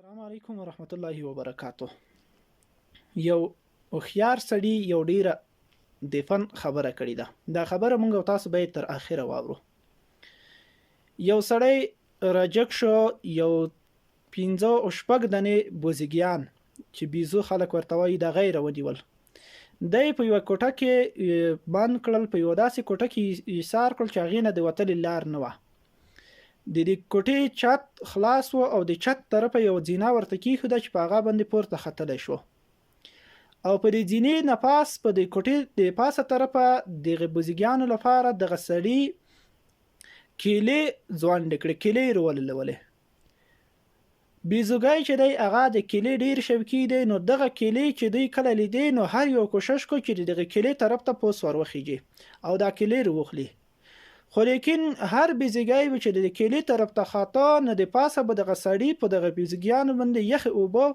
السلام علیکم ورحمت الله وبرکاته. یو هوښیار سړي یو ډیره د فن خبره کړې ده. دا خبره مونږ او تاسو به تر اخره واورو. یو سړی راجګ شو، یو پنځه او شپږ دنې بوزګیان چې بیزو خلک ورته وایي دغه یې راونیول. دی په یوه کوټه کې بند کړل، په یوه داسې کوټه کې ایسار کړل چې هغې نه د وتلې لار نه وه. د دې کوټې چت خلاص و او د چت طرفه یو زینه ورته کیښوده چې په هغه باندې پورته ختلی شو. او په دې زینې نه پاس په دې کوټې د پاسه طرفه دغه بوزګیانو لپاره دغه سړي کیلې ځونډې کړې، کیلې یې رولولې. بیزوګی چې دی هغه د کیلې ډیر شوقي دی، نو دغه کیلې چې دوی کله لیدې نو هر یو کوشش کو چې د دغه کیلې طرف ته پوس ور وخیږي او دا کیلې روخلي. خو لیکن هر بیزګی به چې د کیلې طرف ته خاته نو د پاسه به دغه سړي په دغه بیزګیانو باندې یخې اوبه،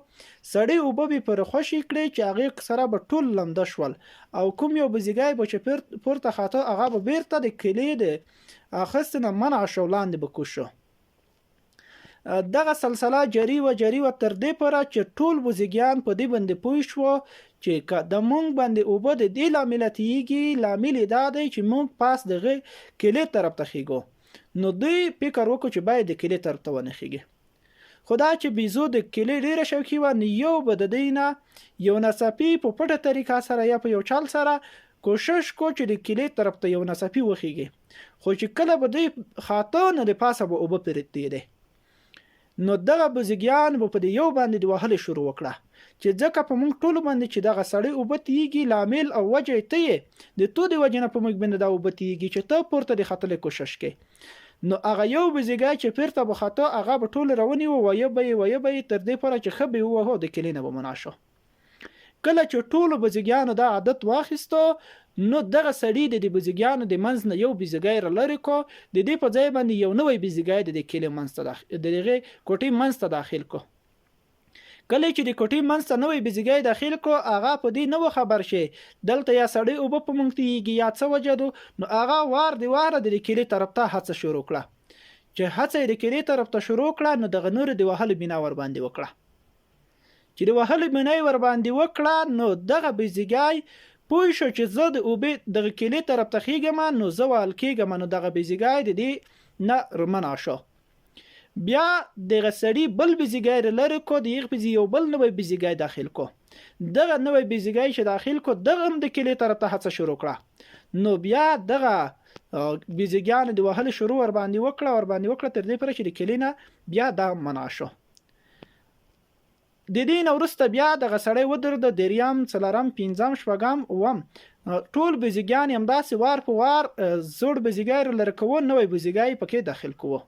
سړې اوبه به پر خوشې کړې چې هغې سره به ټول لمده شول او کوم یو بیزګی به چې پورته خاته هغه به بیرته د کیلې د اخیستې نه منع شو، لاندې به کوز شو. دغه سلسله جری و جری و تر دې پوره چې ټول بوزګیان په دې باندې پوه شو چې که د مونږ باندې اوبه د دې لامله تیږي، لامل یې دا دی چې مونږ پاس دغه کلې طرف ته خیږو. نو دوی فکر وکړو چې باید د کلې طرف ته ونه خیږي. خو دا چې بیزو د کلې ډیره شوقي وه، نو یو به د دوی نه یو ناڅاپي په پټه طریقه سره یا په یو چل سره کوشش کو چې د کلې طرف ته یو ناڅاپي وخیږي. خو چې کله به دوی خاته نو د پاسه به اوبه پرې تېرې. نو دغه بزګیان به په دې یو باندې د وهلې شروع وکړه چې ځکه په موږ ټولو باندې چې دغه سړی اوبه تیږي لامل او وجه یې ته یې، د تو د وجې نه په موږ باندې دا اوبه تیږي چې ته پورته د ختلې کوشش کې. نو هغه یو بزګی چې پرته به خاته هغه به ټول راونیو، وایه به یې وایه به یې تر دې پوره چې ښه به یې ووهو د کلي نه به منع شو. کله چې ټولو بزګیانو دا عادت واخیستو نو دغه سړي د دې بزګیانو د منځ نه یو بزګی را لرې کو، د دې په ځای باندې یو نوی بزګی د دې کلي منځ ته داخل، د دغې کوټې منځ ته داخل کو. کله چې د کوټې منځ ته نوی بزګی داخل کو هغه په دې نه و خبر چې دلته یا سړی اوبه په مونږ تیږي یا څه وجه دو. نو هغه وار د واره د دې کلي طرف ته هڅه شروع کړه. چې هڅه یې د کلي طرف ته شروع کړه نو دغه نورو د وهلو بنا ورباندې وکړه. چې د وهلو بنا یې ورباندې وکړه نو دغه بزګی پوه شو چې زه د اوبه دغه کلي طرف ته خیږم نو زه وهل کیږم. نو دغه بزګی د دې نه منع شو. بیا دغه سړي بل بزګی را لرې کو، د هغه پسې یو بل نوی بزګی داخل کو. دغه نوی بزګی چې داخل کو دغه هم د کلي طرف ته هڅه شروع کړه. نو بیا دغه بزګیانو د وهلو شروع ورباندې وکړه ورباندې وکړه تر دې پورې چې د کلي نه بیا دا منع شو. د دې نه وروسته بیا دغه سړی ودرده، دریم، څلورم، پنځم، شپږم، اووم، ټول بزګیان یې همداسې وار په وار زوړ بزګی را لرې کوو، نوی بزګی پکې داخل کوو.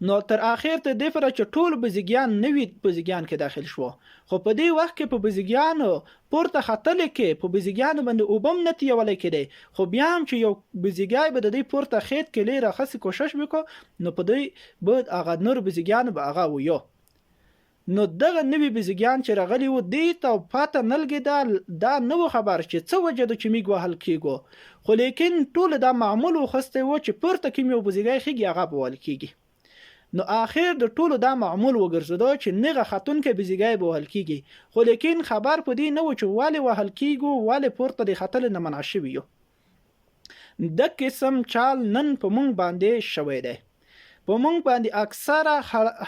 نو تر اخر تر دې پورې چې ټول بزګیان نوي بزګیان کې داخل شو. خو په دې وخت کې په بزګیانو پورته ختلې کې په بزګیانو باندې اوبه هم نه تیولې کېدې، خو بیا هم چې یو بزګی به د دوی پورته خېت کلې راخسې کوشش وکړو نو په دوی به هغه نور بزګیانو به هغه ویو. نو دغه نوي بزګیان چې راغلي وو دوی ته پته نه لګېده، دا نه وو خبر چې څه وجه ده چې میږ وهل کېږو، خو لیکن ټولو دا معمول وخستی وو چې پورته کوم یو بزګی خېږي هغه به وهل کېږي. نو آخر د ټولو دا معمول وګرځېدو چې نغه ختونکی بزګی به وهل کېږي، خو لیکن خبر په دې نه وو چې ولې وهل کېږو، ولې پورته د ختلو نه منع شوي یو. د قسم چال نن په مونږ باندې شوی دی. په مونږ باندې اکثره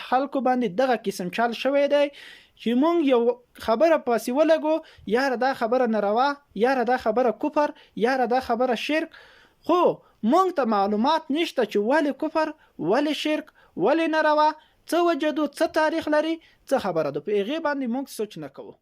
خلکو باندې دغه قسم چال شوی دی چې مونږ یو خبره پسې ولګو، یاره دا خبره ناروا، یاره دا خبره کفر، یاره دا خبره شرک، خو مونږ ته معلومات نشته چې ولې کفر، ولې شرک، ولې ناروا، څه وجه دو، څه تاریخ لري، څه خبره ده، په هغې باندې مونږ سوچ نه کوو.